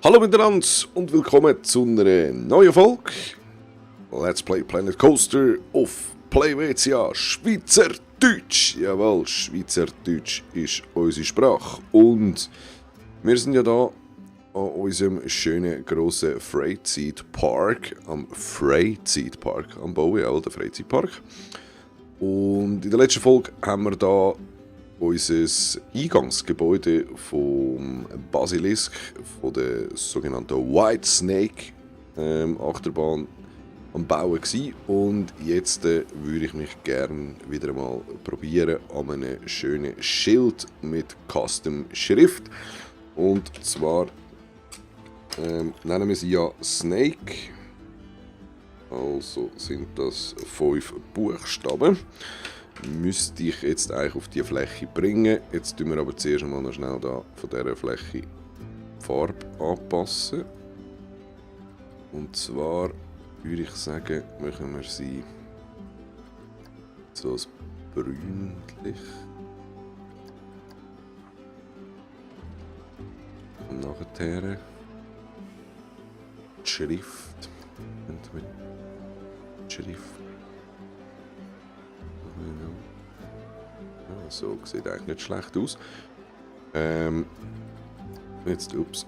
Hallo miteinander und willkommen zu einer neuen Folge Let's Play Planet Coaster auf PlayWCA Schweizerdeutsch. Jawohl, Schweizerdeutsch ist unsere Sprache. Und wir sind ja da an unserem schönen grossen Freizeitpark, am Bauen, ja, der Freizeitpark. Und in der letzten Folge haben wir da unser Eingangsgebäude vom Basilisk, von der sogenannten White Snake Achterbahn am Bauen gewesen. Und jetzt würde ich mich gerne wieder mal probieren an einem schönen Schild mit Custom Schrift. Und zwar nennen wir sie ja Snake. Also sind das 5 Buchstaben. Müsste ich jetzt eigentlich auf die Fläche bringen. Jetzt tun wir aber zuerst einmal noch schnell da von dieser Fläche die Farbe anpassen. Und zwar würde ich sagen, machen wir sie so als brünlich. Und nachher die Schrift. Ja, so sieht eigentlich nicht schlecht aus. Jetzt, ups.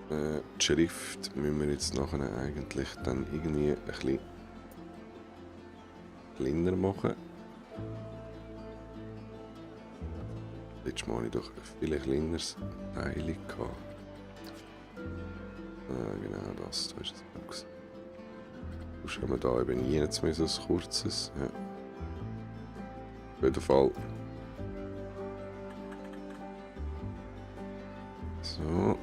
Die Schrift müssen wir jetzt nachher eigentlich dann irgendwie ein bisschen kleiner machen. Letztes Mal hatte ich doch viel kleineres Teil gehabt. Genau das, da ist es auch. Sonst haben wir da eben nie jetzt mehr so ein kurzes. Ja. Auf jeden Fall. So.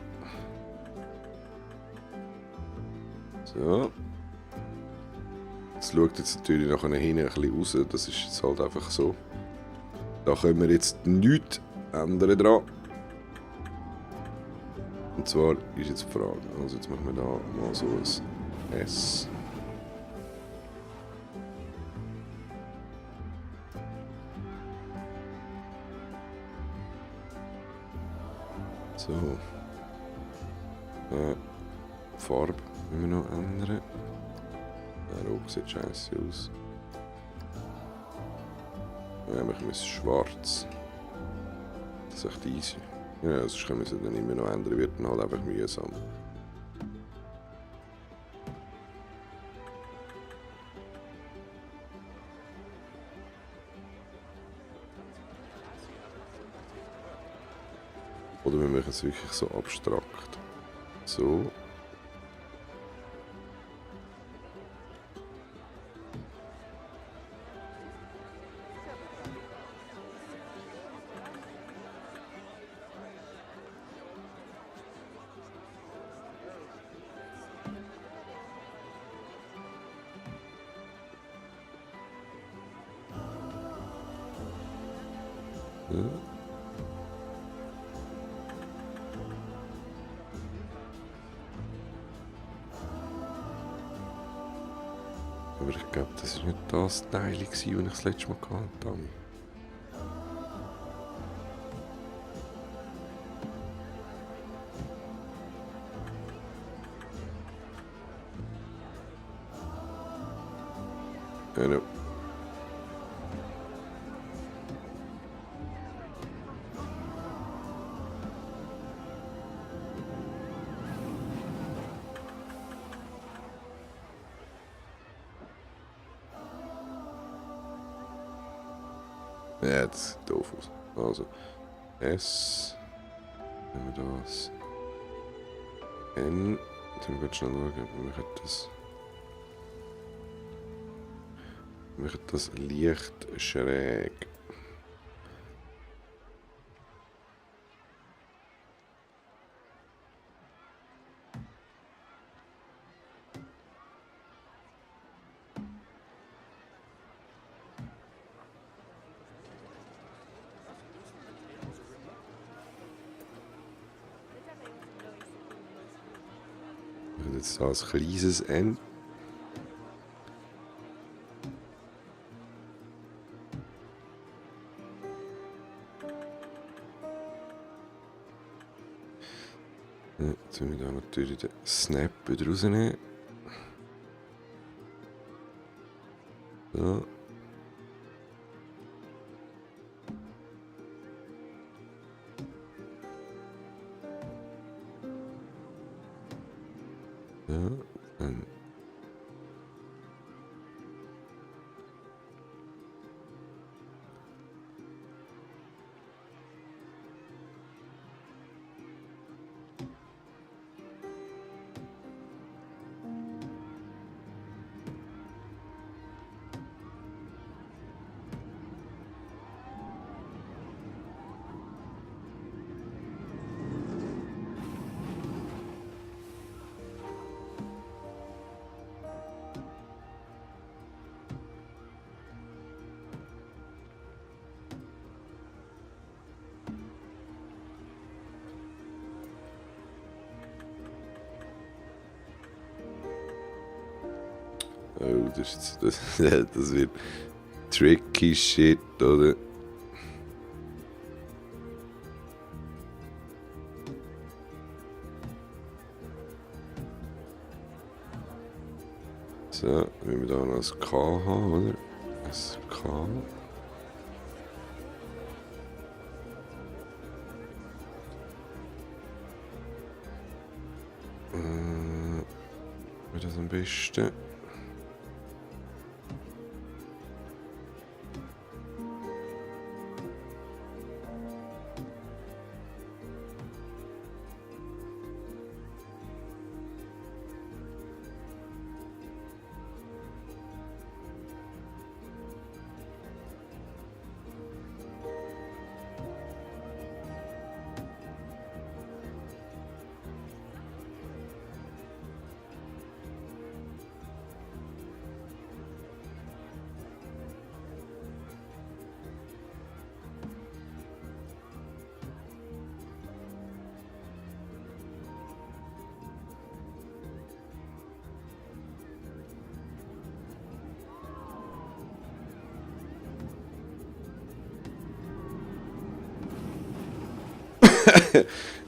So. Es schaut jetzt natürlich nachher hinten ein bisschen raus, das ist jetzt halt einfach so. Da können wir jetzt nichts ändern dran. Und zwar ist jetzt die Frage, also jetzt machen wir da mal so ein S. So. Farbe müssen wir noch ändern. Der Rot sieht scheiße aus. Ja, machen wir es schwarz. Das ist echt easy. Ja, sonst können wir es dann immer noch ändern, wird dann halt einfach mühsam. Oder wir machen es wirklich so abstrakt. So. Ja. Aber ich glaube, das war nicht das Teil, das ich das letzte Mal hatte. Genau. Ja, das sieht doof aus. Also, S. Nehmen wir das. N. Jetzt müssen wir schnell schauen, wir machen das leicht schräg. Jetzt so ein kleines N. Ja, jetzt müssen wir da natürlich den Snap wieder rausnehmen. So. Ja, dann. Oh, das wird tricky shit, oder? So, wenn wir da noch ein K haben, oder? Ein K. Wäre das am besten?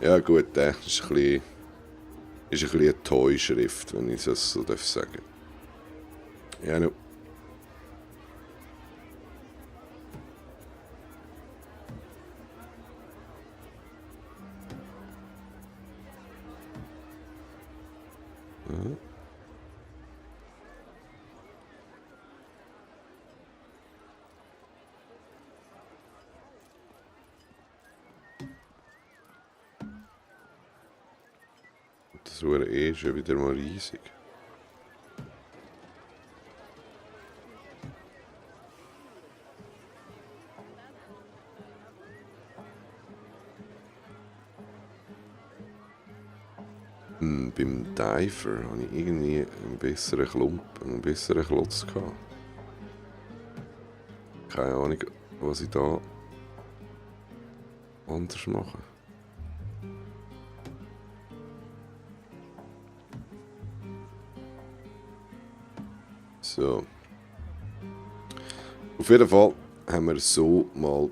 Ja gut, das ist ein bisschen eine Toy-Schrift, wenn ich das so sagen darf. Ja, no. Ja. Das wäre eh schon wieder mal riesig. Beim Diver hatte ich irgendwie einen besseren Klump, einen besseren Klotz gehabt. Keine Ahnung, was ich da anders mache. So. Auf jeden Fall haben wir so mal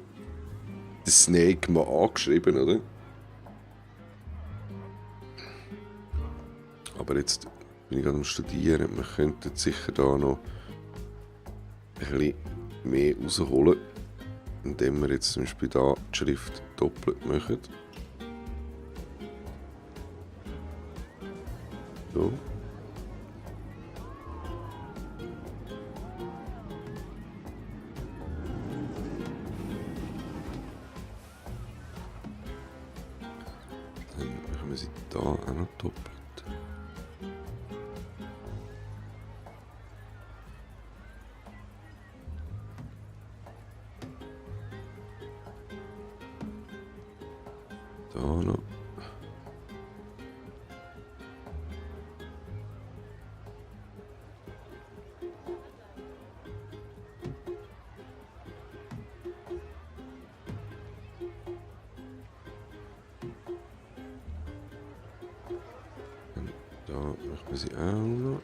den Snake mal angeschrieben, oder? Aber jetzt bin ich gerade am Studieren. Wir könnten sicher da noch ein bisschen mehr rausholen, indem wir jetzt zum Beispiel da die Schrift doppelt machen. So. Dann machen wir sie da auch noch doppelt. Da noch. Und da machen wir sie auch noch.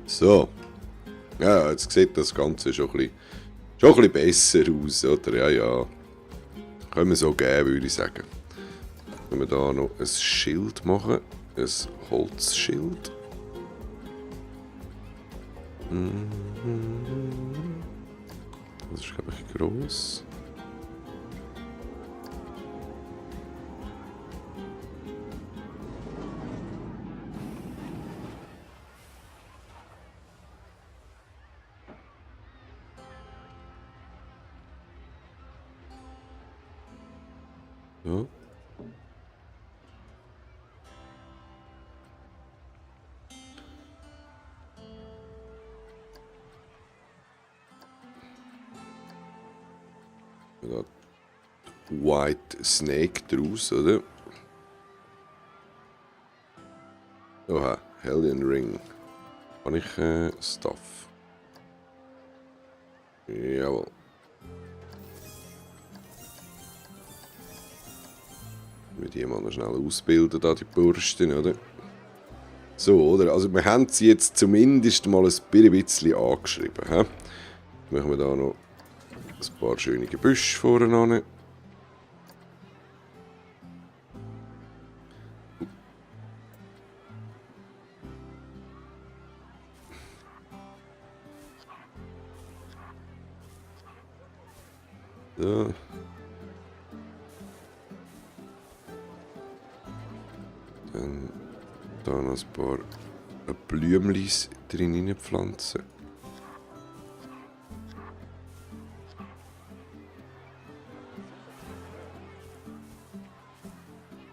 So. Ja, jetzt sieht das Ganze schon ein bisschen besser aus, oder? Ja. Können wir so geben, würde ich sagen. Wenn wir da noch ein Schild machen. Ein Holzschild. Das ist, glaube ich, gross. Ja. Da White Snake draus, oder? Oha, Hellion Ring. Habe ich Stuff? Jawohl. Wir die mal noch schnell ausbilden, da die Bürsten, oder? So, oder? Also wir haben sie jetzt zumindest mal ein bisschen angeschrieben. He? Machen wir da noch ein paar schöne Gebüsche vorne an. So. Dann da noch ein paar Blümchen drin pflanzen.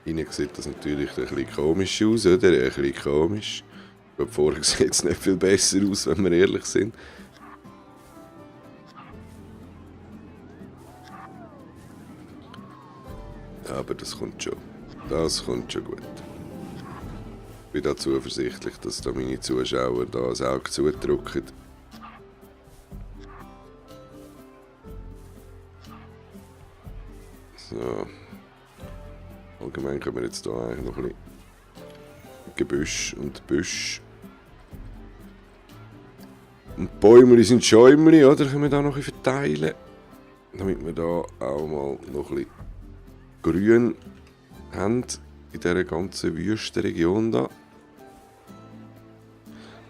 Innen sieht das natürlich ein bisschen komisch aus, oder? Ein bisschen komisch. Ich glaube, vorher sieht es nicht viel besser aus, wenn wir ehrlich sind. Aber das kommt schon. Das kommt schon gut. Ich bin da zuversichtlich, dass da meine Zuschauer da das Auge zudrücken. So. Allgemein können wir jetzt hier eigentlich noch ein bisschen Gebüsch und Büsch. Und Bäume sind Schäumli, oder? Können wir da noch ein bisschen verteilen. Damit wir da auch mal noch ein bisschen Grün haben in dieser ganzen Wüstenregion da.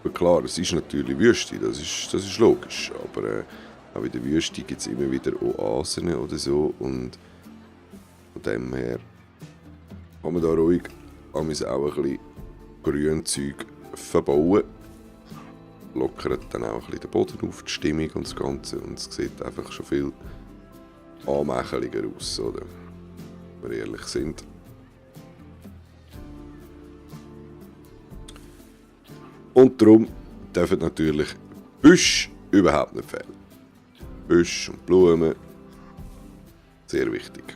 Aber klar, es ist natürlich Wüste, das ist logisch. Aber auch in der Wüste gibt es immer wieder Oasen oder so. Und von dem her kann man da ruhig auch ein bisschen Grünzeug verbauen. Lockert dann auch ein bisschen den Boden auf, die Stimmung und das Ganze. Und es sieht einfach schon viel anmächeliger aus, oder? Wenn wir ehrlich sind. Und darum dürfen natürlich Büsche überhaupt nicht fehlen. Büsche und Blumen, sehr wichtig.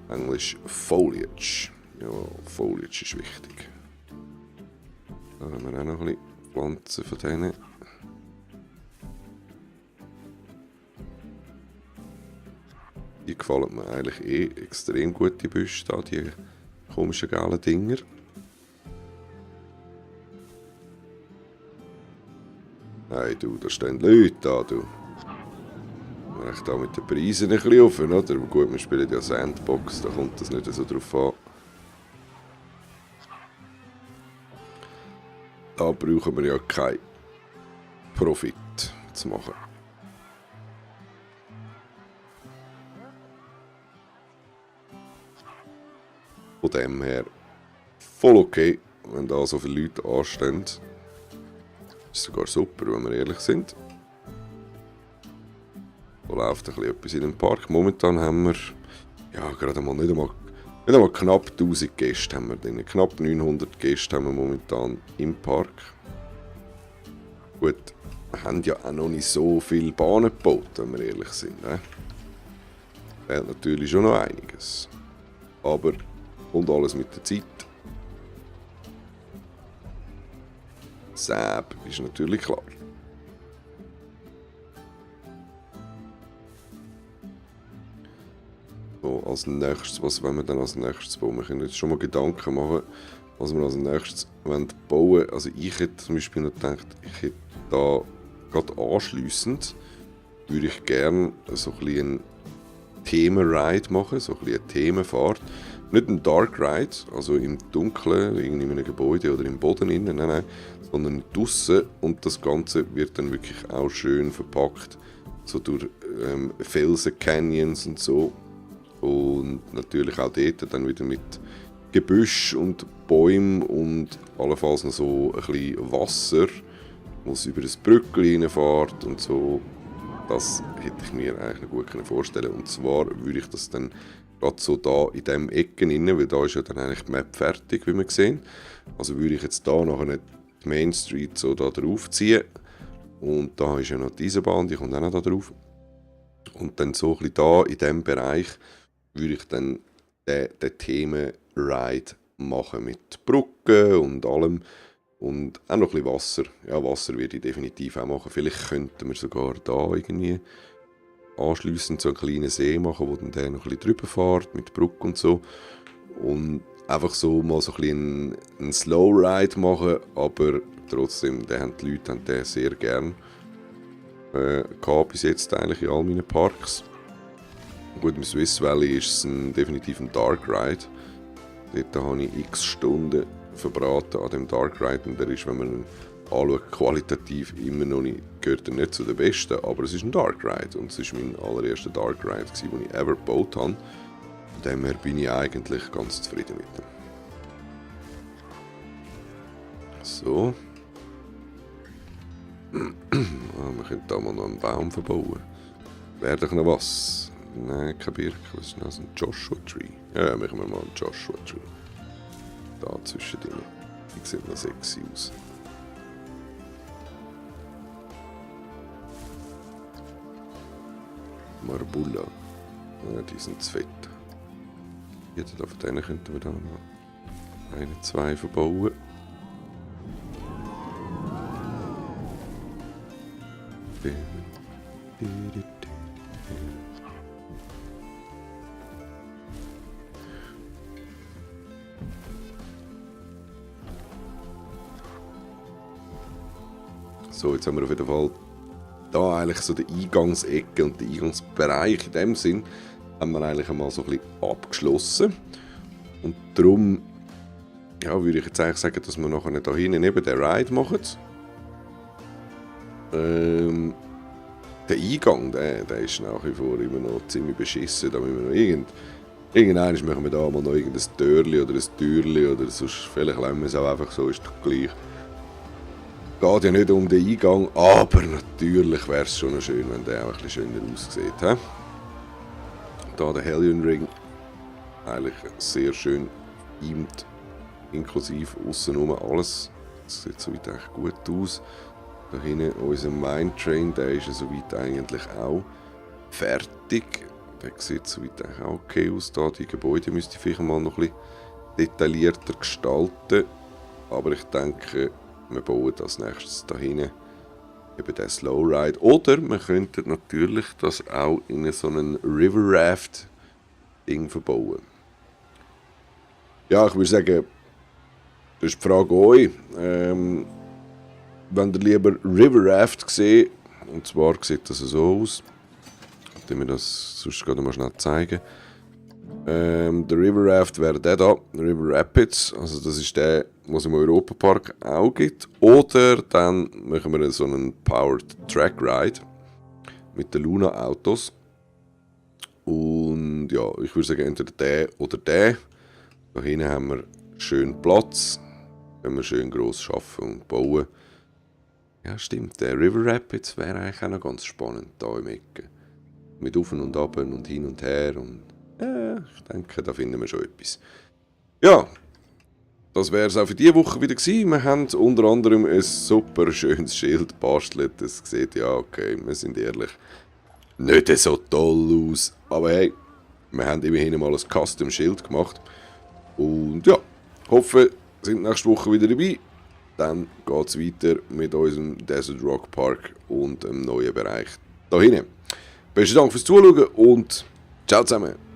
Englisch Foliage. Ja, Foliage ist wichtig. Da haben wir auch noch ein bisschen Pflanzen von denen. Die gefallen mir eigentlich extrem gut, die Büsche da, die komischen gelben Dinger. Hey du, da stehen Leute da, du. Ich da mit den Preisen ein bisschen auf, oder? Aber gut, wir spielen ja Sandbox, da kommt das nicht so drauf an. Da brauchen wir ja keinen Profit zu machen. Von dem her voll okay, wenn da so viele Leute anstehen. Ist sogar super, wenn wir ehrlich sind. Da läuft ein bisschen etwas in dem Park. Momentan haben wir ja gerade mal nicht einmal knapp 1000 Gäste haben wir drin. Knapp 900 Gäste haben wir momentan im Park. Gut, wir haben ja auch noch nicht so viele Bahnen gebaut, wenn wir ehrlich sind. Fehlt natürlich schon noch einiges. Aber kommt alles mit der Zeit. Säb, ist natürlich klar. So, als nächstes, was wollen wir dann als nächstes bauen? Wir können jetzt schon mal Gedanken machen, was wir als nächstes bauen wollen. Also ich hätte zum Beispiel noch gedacht, ich hätte da gerade anschliessend, würde ich gerne so ein bisschen einen Themenride machen, so ein bisschen eine Themenfahrt. Nicht ein Dark Ride, also im Dunkeln, irgendwie in einem Gebäude oder im Boden innen, nein, sondern draussen, und das Ganze wird dann wirklich auch schön verpackt, so durch Felsen, Canyons und so. Und natürlich auch dort dann wieder mit Gebüsch und Bäumen und allenfalls noch so ein bisschen Wasser, wo es über das Brückli reinfährt und so. Das hätte ich mir eigentlich noch gut vorstellen können. Und zwar würde ich das dann gerade so da in diesem Ecken rein, weil da ist ja dann eigentlich die Map fertig, wie wir sehen. Also würde ich jetzt da nachher die Main Street so da drauf ziehen. Und da ist ja noch die Eisenbahn, die kommt auch noch da drauf. Und dann so ein bisschen da in diesem Bereich würde ich dann den Themen-Ride machen mit Brücken und allem. Und auch noch ein bisschen Wasser. Ja, Wasser werde ich definitiv auch machen. Vielleicht könnten wir sogar da irgendwie anschliessend so einen kleinen See machen, wo dann der noch ein bisschen drüber fährt mit Brücke und so. Und einfach so mal so ein bisschen einen Slow-Ride machen, aber trotzdem, den haben die Leute den sehr gern gehabt bis jetzt eigentlich in all meinen Parks. Gut, im Swiss Valley ist es definitiv ein Dark Ride. Dort habe ich x Stunden verbraten an dem Dark Ride und der ist, wenn man ihn anschaut, qualitativ immer noch nicht, gehört er nicht zu den besten, aber es ist ein Dark Ride und es war mein allererster Dark Ride, den ich ever gebaut habe. Von dem her bin ich eigentlich ganz zufrieden mit dem. So. Wir können da mal noch einen Baum verbauen. Wäre doch noch was? Nein, kein Birke. Was ist denn das? Ein Joshua Tree? Ja, machen wir mal einen Joshua Tree. Da zwischendrin. Die sieht noch sexy aus. Marbulla. Ja, die sind zu fett. Jeder von denen könnten wir da noch 1, 2 verbauen. So, jetzt haben wir auf jeden Fall da eigentlich so die Eingangsecke und den Eingangsbereich in dem Sinn haben wir eigentlich einmal so ein bisschen abgeschlossen. Und darum ja, würde ich jetzt eigentlich sagen, dass wir nachher da hinten neben den Ride machen. Der Eingang, der ist nach wie vor immer noch ziemlich beschissen. Da müssen wir noch irgendwann machen wir da mal noch irgendein Türli oder ein Türli oder sonst vielleicht lassen wir es auch einfach so, ist doch gleich. Geht ja nicht um den Eingang, aber natürlich wäre es schon noch schön, wenn der auch ein bisschen schöner aussieht. He? Da der Hellion Ring, eigentlich sehr schön geaimt, inklusive außenrum alles. Das sieht soweit eigentlich gut aus. Da hinten unser Mine Train, der ist ja soweit eigentlich auch fertig. Der sieht soweit eigentlich auch okay aus. Da. Die Gebäude müsste ich vielleicht mal noch ein bisschen detaillierter gestalten. Aber ich denke, wir bauen das nächstes da hinten eben den Slow Ride. Oder wir könnten natürlich das auch in so einen River Raft Ding verbauen. Ja, ich würde sagen, das ist die Frage an euch. Wenn ihr lieber River Raft seht, und zwar sieht das so aus, ich mir das sonst gerade mal schnell zeigen. Der River Raft wäre der da, River Rapids, also das ist der, was es im Europapark auch gibt. Oder dann machen wir so einen Powered Track Ride mit den Luna Autos. Und ja, ich würde sagen, entweder der oder der. Da hinten haben wir schön Platz, wenn wir schön gross arbeiten und bauen. Ja, stimmt, der River Rapids wäre eigentlich auch noch ganz spannend hier im Ecke. Mit auf und ab und hin und her und ich denke, da finden wir schon etwas. Ja, das wäre es auch für diese Woche wieder gewesen. Wir haben unter anderem ein super schönes Schild gebastelt. Das sieht ja, okay, wir sind ehrlich, nicht so toll aus. Aber hey, wir haben immerhin mal ein Custom-Schild gemacht. Und ja, hoffe, sind nächste Woche wieder dabei. dann geht es weiter mit unserem Desert Rock Park und einem neuen Bereich da hinten. Besten Dank fürs Zuschauen und ciao zusammen.